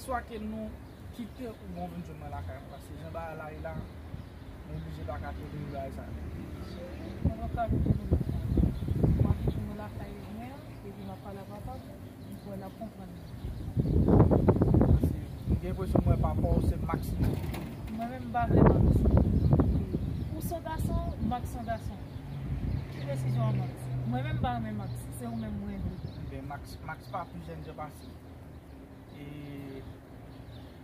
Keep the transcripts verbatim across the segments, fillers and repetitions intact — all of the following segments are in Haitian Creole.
Swa ke nou kite oubyen w vin jwenn mwen lakay mwen, paske jan bagay la ye la, mwen oblije pa ka tolere bagay sa yo. Cheri, mwen pa ka vin jwenn ou lakay mwen. M ap vin jwenn ou lakay mwen, epi m ap pale ak papa m, m kwè l ap konprann mwen. Paske m gen enpresyon m wè papa w se Max li. Mwen menm m pa vle Max. Ou se yon gason, Max se yon gason. Ki desizyon an Max? Mwen menm m pa renmen Max, se ou menm mwen vle. Ebyen, Max, Max pa pi jèn jan pase. E,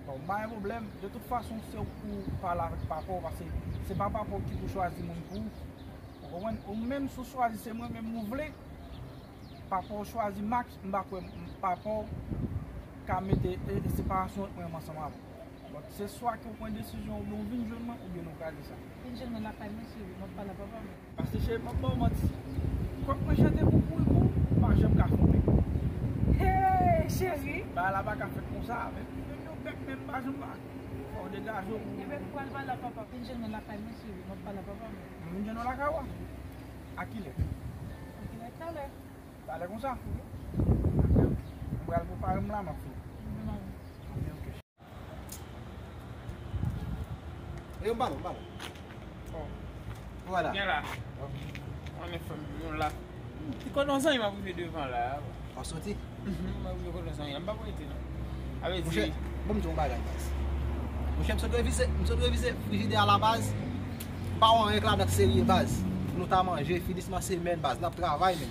bon, m pa gen pwoblèm. De tout fason, se ou k pou pale avèk papa w, paske se pa papa w ki pou chwazi moun pou ou. Ou konprann? Ou menm, si w chwazi, se mwen menm ou vle, papa w chwazi Max, m pa kwè m- papa w ka mete e, e separasyon ant mwen menm ansanm avè w. Donk, se swa ke w pran desizyon oubyen w vin jwenn mwen, oubyen nou kraze sa. Vin jwenn mwen lakay mwen, cheri, m ap pale ak papa m. Paske cheri, m ap ba w manti. Kòk mwen chante pou pouri pou ou, pa janm ka fè w pè. Hey, cheri! Bagay la pa ka fèt konsa, menm, menm yon bèk menm pa janm ka. Fò w degaje w pou. Ebyen, m pral pale ak papa. Vin jwenn mwen lakay mwen, cheri. M ap pale ak papa mwen. M vin jwenn w lakay ou a? A kilè? A kilè? Talè. Talè konsa? Wi. Mwen pral prepare m la, m ap fini. Mwen. Ok, ok. E yo, m pale, m pale. Oh. Vwala. Gen la. Ok. Konnen fè m, nou la. Ti kòdon zanmi m ap rive devan la. W ap soti? Mhm, m ap rive kòdon zanmi m. M pa pou rete non. A vle di. Monchè, ban m di w yon bagay, baz. Monchè, m sot revize, m sot revize frijidè a la, baz. M pa wè anyen k ladan k serye, baz. Nou ta manje, finisman semèn, baz. N ap travay, men.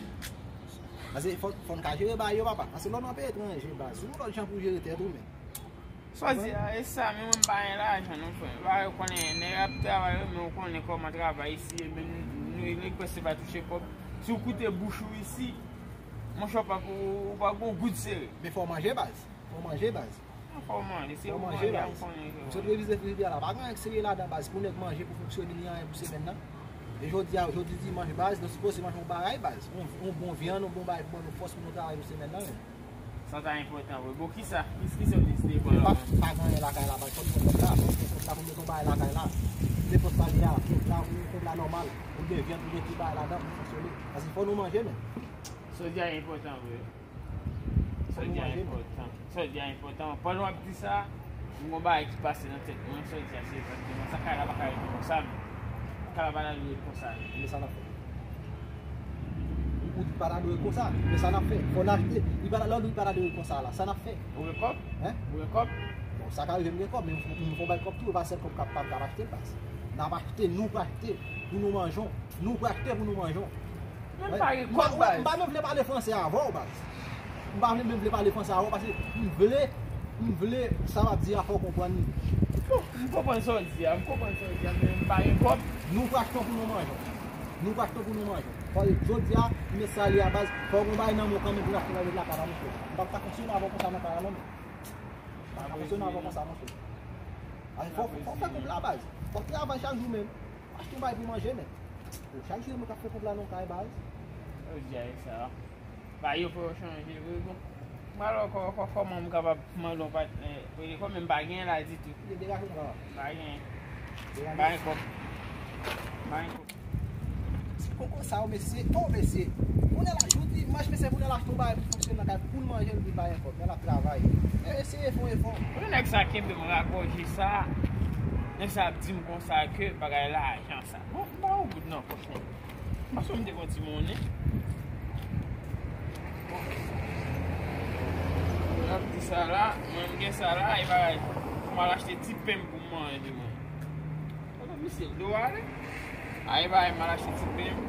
Paske fò, fò n ka jere bagay yo, papa. Paske lè w nan peyi etranje, baz, se yon lòt jan pou jere tèt ou, men. Sa w di a, e sa, men mwen m pa gen lajan non, frè. Bagay ou konnen, nèg ap travay wi, men ou konnen kòman travay isi ye, men nou, nou, nèg prèske pa touche kòb. Si w koute bouch ou isi, monchè, w pa pou, ou pa pou goud sere. Men fò w manje, baz. Fò w manje, baz. Fò w manje, se pou manje, baz. M sot revize frijidè a la, pa gen anyen k serye ladan, baz, pou nèg manje, pou fonksyone, ni anyen pou semèn nan. E jodi a, jodi dimanch, baz, nou sipoze manje yon bagay, baz. Yon, yon bon vyann, yon bon bagay pou ban nou fòs pou nou travay pou semèn nan, men. Sa ta enpòtan vre. Bon, kisa? Kis-, kisa w deside pran la? Pa, pa gen anyen lakay la, baz. Fò nou pran kòb la, fò nou pran kòb la pou nou met yon bagay lakay la. Nenpòt bagay la, kòb la, pou yon kòb la nòmal. Pou gen vyann, pou gen tout bagay ladan, pou fonksyone. Paske fò nou manje, men. Sa w di a enpòtan vre. Sa w di a enpòtan. Sa w di a enpòtan. Pandan w ap di sa, m gon bagay ki pase nan tèt mwen, sa w di a se egzakteman sa. Kay la pa ka rete konsa, men. Kay la pa ta dwe ret konsa, men. Men sa n ap fè. Ou di pa ta dwe ret konsa, men sa n ap fè. Fò n achte. Li pa ta, lè w di li pa ta dwe ret konsa la, sa n ap fè. Ou gen kòb? Hen? Ou gen kòb? Bon, sa ka rive m gen kòb, men m fò bay kòb tou, e pa sèl kòb k ap, k ap achte l, baz. N ap achte, nou pou achte pou nou manje. Nou pou achte pou nou manje. Men m pa gen kòb, baz. M pa menm vle pale franse avè w, baz. M pa vle menm vle pale franse avè w, paske m vle, m vle sa m ap di a fò w konprann li. Bon, m konprann sa w di a, m konprann sa w di a, men m pa gen kòb. Nou pou achte pou nou manje. Nou pou achte pou nou manje. Fò jodi a, men sa li a, baz, fò w gon bagay nan men w kanmenm pou n achte bagay lakay la, monchè. M p ap ka fonksyone avè w konsa nan kay la, non, men. M p ap ka fonksyone avè w konsa, monchè. Ay, fò, fò, fò w fè kòb la, baz. Fò w travay chak jou menm. Achte yon bagay pou manje, men. Chak jou mwen k ap fè kòb la nan kay, baz. Yo di a sa. Ba yo fè yo chanje vre, bon. Mwen alò kò, kò, kòman m kapab mande yon patnè, paske kòb m pa gen la ditou. Degaje w la. Pa gen. Degaje w. Pa gen kòb. Pa gen kòb. Ti koko sa yo, mesye. Oh, mesye. Kounye a la, jodi dimanch, mesye, pou n al achte yon bagay pou fonksyone nan kay, pou n manje, epi pa gen kòb. Men l ap travay. Men mesye, fè yon efò. Kote nèg sa kenbe m rakòje sa? Nèg sa ap di m konsa ke bagay lajan sa. Bon, m ba ou goud nan pòch mwen. Paske m te gon ti monnen. Bon. L ap di sa la, mwen m gen sa la, e bagay, m al achte ti pen pou m manje mwen. Kote misye, l do ale? A, e bagay, m al achte ti pen,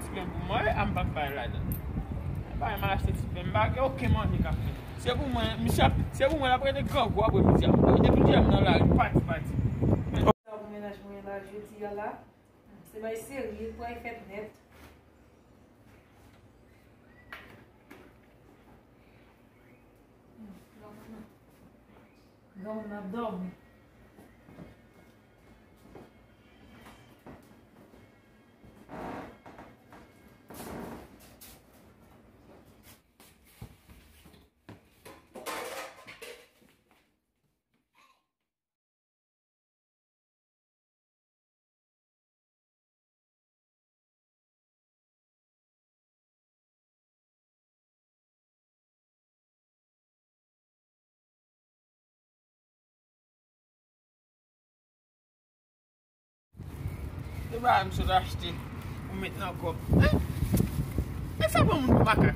ti pen pou mwen, a, m p ap bay ladan. E bagay, m al achte ti pen, m pa gen okenn manje k ap fèt. Se pou mwen, misye ap, se pou mwen, l ap rete grangou apre midi a. Depi m nan lari, pati, pati. Sa pou mennaj mwen la jodi a la. Se bay serye, pral fèt nèt. Granmoun ap dòmi. Sa m sot achte pou met nan kòb. Hein? E sa pran moun pou makak.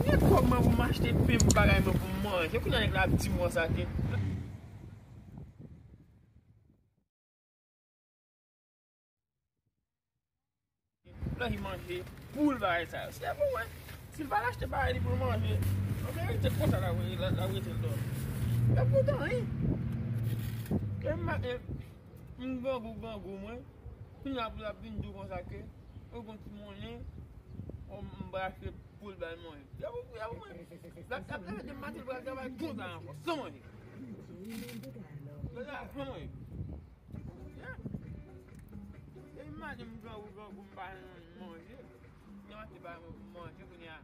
Gen kòb mwen pou m achte pen pou bagay mwen pou m manje. Kounye a nèg la ap di m konsa ke lè li manje poul bagay sa yo. Se pou mwen. Si l pa t achte bagay li pou l manje, an verite konsa l ap rete, l ap rete l dòmi. Yo kontan, wi. E m, e m grangou, grangou mwen. Kounye a pou l ap vin di w konsa ke, ou gon ti monnen, ou m pral achte poul bay mwen. Y ap, y ap mwen. L ap, l ap leve demen maten, l pral travay konsa ankò, san manje. L ap travay san manje. Ya. E maten m grangou, grangou, m pa jwenn manje. Demen maten pa jwenn manje kounye a.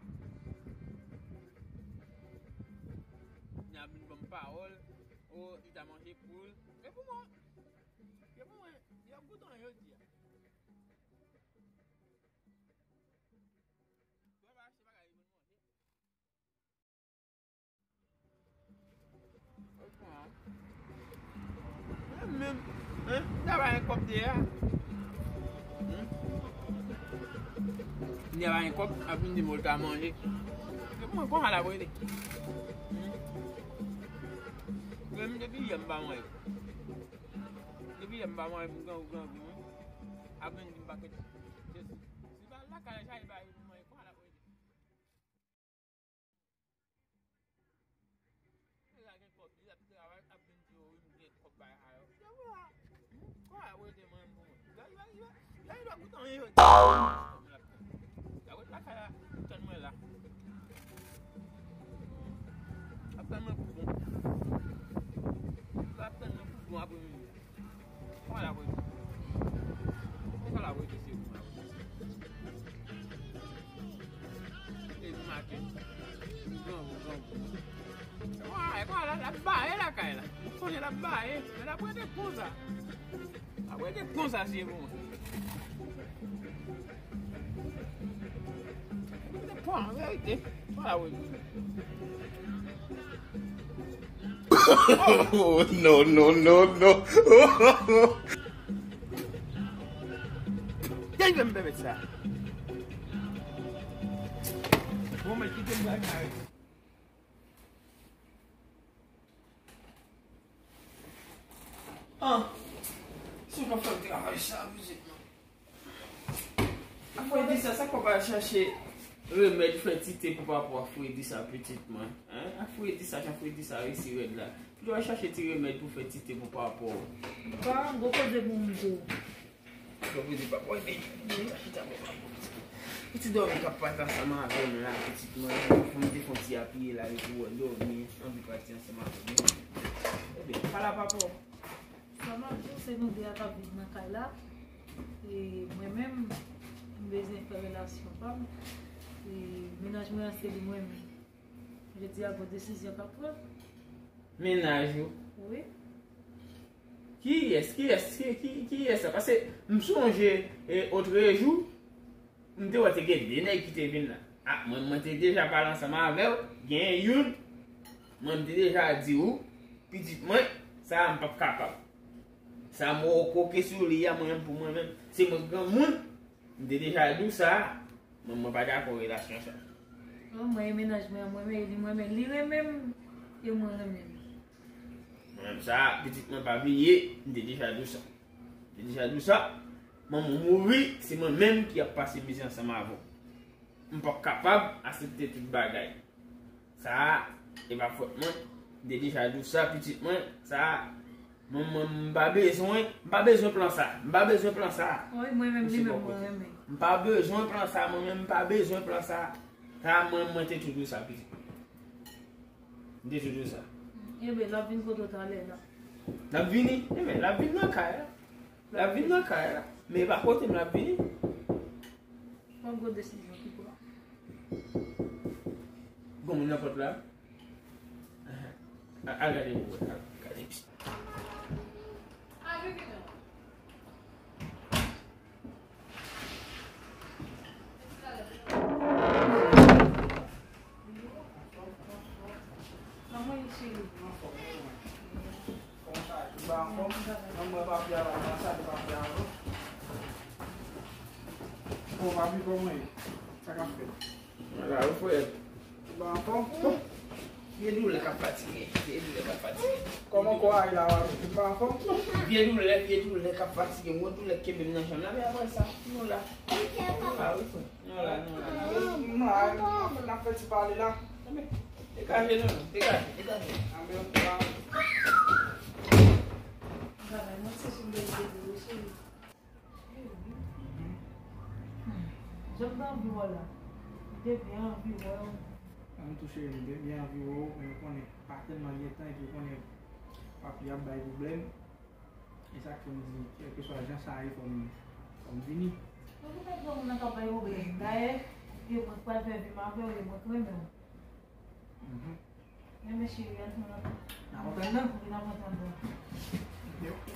Kounye a vin ban m pawòl. O, li ta manje poul. E pou mwen. E pou mwen. Y ap kontan jodi a. Yo pa achte bagay pou nou manje. Mwen menm, hein, m ta bay yon kòb deyò. Hmm? M ta bay yon kòb, ap vin di m l ka manje. Se pou mwen konsa l ap rete. Hmm? Men m depi yè m pa manje. Depi yè m pa manje, m grangou, grangou, wi. Ap vin di m pakèt. Se, se pa lakay la, jayi bay pou manje, konsa l ap rete. Nèg la gen kòb, li ap travay, ap vin di yo, wi, m gen kòb bay a yo. Yo, wi, a. Kwa, wi, te mwen pou mwen. Yo, yo, yo, yo, yo, yo, koutan, yo. Yo, wi, lakay la, tann mwen la. Ap tann mwen pou bon. Ap tann mwen pou bon apre midi. Kòman l ap rete? Kòman l ap rete se pou l ap rete? E maten. Bon, bon, bon. Wa, e kòman l ap, l ap bare lakay la. M sonje l ap bare. Men l ap rete konsa. L ap rete konsa se pou mwen. Li te pran, an verite. Voilà, wi. Oh, no, no, no, no. Dèyè m bebe sa. Bon, men kite m bagay. Ah, si w pa fè travay sa, pitit mwen. Afwè di sa, sa k pa al chache remèd fè ti te pou papa w, afwè di sa, pitit mwen. Hein? Afwè di sa, afwè di sa, resi rèd la. Ou dwe chache ti remèd pou fè ti te pou papa w. Pa, gwo koze pou m di w. Yo pou di papa w, men, men, chita, men, papa w. Pitit dòmi k ap pati ansanm avè m la, pitit mwen, fò m te fè yon ti apiye la, epi w dòmi, anvi pati ansanm avè m. Ebyen, pale a papa w. Sa m ap di w, se nou de a k ap viv nan kay la. E mwen menm, m bezwen fè relasyon pa m. E mennaj mwen an, se li mwen menm. Jodi a, gon desizyon k ap pran. Mennaj ou? Wi. Kiyès, kiyès, ki, ki, kiyès sa? Paske m sonje, e, otrejou, m te wè te gen de nèg ki te vin la. A, mwen, mwen te deja pale ansanm avè w, gen youn, mwen m te deja di w, pitit mwen, sa a m p ap kapab. Sa a m wokoke sou li a, mwen menm pou mwen menm. Se mwen granmoun, m te deja di w sa a. Mwen, mwen pa dakò relasyon sa. Oh, mwen e mennaj mwen, mwen renmen li, mwen renmen li, renmen m, e mwen renmen li. Mwen menm sa, pitit mwen pa bliye, m te deja di w sa. M te deja di w sa, manman w mouri, se mwen menm ki ap pase mizè ansanm avè w. M p ap kapab aksepte tout bagay. Sa a, e pa fòt mwen. M te deja di w sa, pitit mwen. Sa a, mwen, mwen, m pa bezwen, m pa bezwen plan sa. M pa bezwen plan sa. Wi, mwen menm, li menm, mwen renmen. M pa bezwen plan sa, mwen menm, m pa bezwen plan sa. Sa a, mwen, mwen te toujou sa, pitit mwen. M te toujou sa. Ebyen, l ap vin kote w talè la. L ap vini? Ebyen, l ap vin nan kay la. L ap vin nan kay la. Men e pa kote m l ap vini. Pran gwo desizyon ki pran. Gon moun nan pòt la? A, al gade pou wè, al gade. Kòman ye, cheri? Kòman sa ye? Ou pa anfòm? Mwen, mwen pa fè avè w, sa, ou pa fè avè w. Bon, papi, kòman ye? Sa k ap fèt? Mwen la wi, frè. Ou pa anfòm? Vye doulè k ap fatige. Vye doulè k ap fatige. Kòman kò a ye la, papi? Ou pa anfòm? Vye doulè, vye doulè k ap fatige m. Gwo doulè k kenbe m nan janm la, men apre sa, nou la. Nou la wi, frè. Nou la, nou la. Nou la, n ap fè ti pale la. Degaje nou, degaje, degaje. Anben, nou la. Bagay, mwen se sou m bezwen de ou, cheri. Jan m te anvi wè w la. M te byen anvi wè w. Mwen tou cheri, m te byen anvi wè w, men ou konnen, pa tèlman gen tan, epi ou konnen papi ap bay pwoblèm. E sa k fè m di, kèlkeswa jan sa ye, fò m, fò m vini. Mwen poutèt granmoun nan k ap bay pwoblèm. Dayè, e mwen k pral fè vi m avè w, e mwen k renmen w. Mhm. Men, men cheri, ann tounen. N ap antann nan? Wi, n ap antann nan. Ok, ok.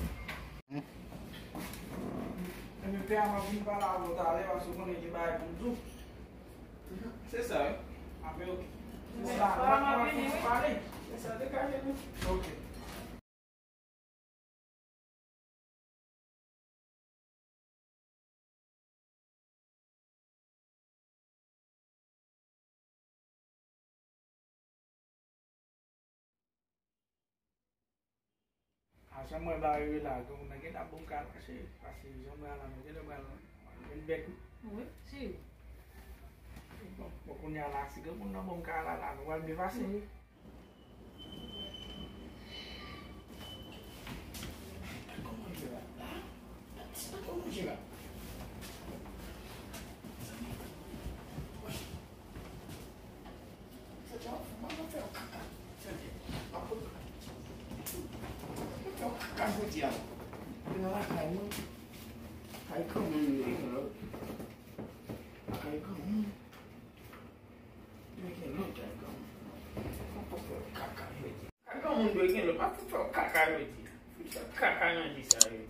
Ebyen, pè a, m ap vin pale avè w talè, paske ou konnen gen bagay pou m di w. Se sa, wi. Apre, ok. Se sa, m ap vin pale. Se sa, degaje nou. Ok. A jan mwen ba yo la, gen moun nan gen ta bon ka lache, paske jan mwen ala mwen gen lè pral gen bèk wi. Wi, si. Bon, bon, kounye a la, si gen moun nan bon ka la, la, nou pral byen pase. Wi. Kòman je la? La? Kòman je la? Sa te ap fè m ap fè yon kaka. Sa te ap fè yon kaka jodi a. Mwen nan lakay mwen. Kay kanmenm li gen lòt. Kay kanmenm. Li gen lòt kay kanmenm. Mwen pa fè yon kaka jodi. Kay kanmenm dwe gen lòt. Pa fout fè yon kaka jodi. Fout fè kaka nan vi sa jodi.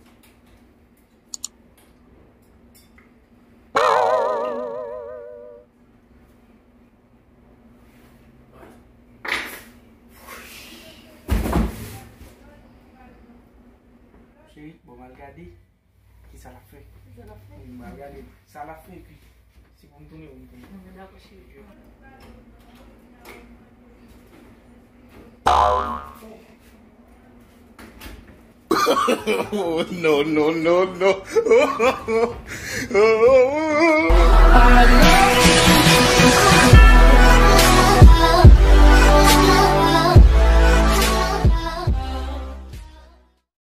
Cheri, bon, m al gade ki sa l ap fè. Ki sa l ap fè? Wi, m al gade sa l ap fè, epi si pou m tounen, pou m tounen. Bon, dakò, cheri. Oh, no, no, no, no.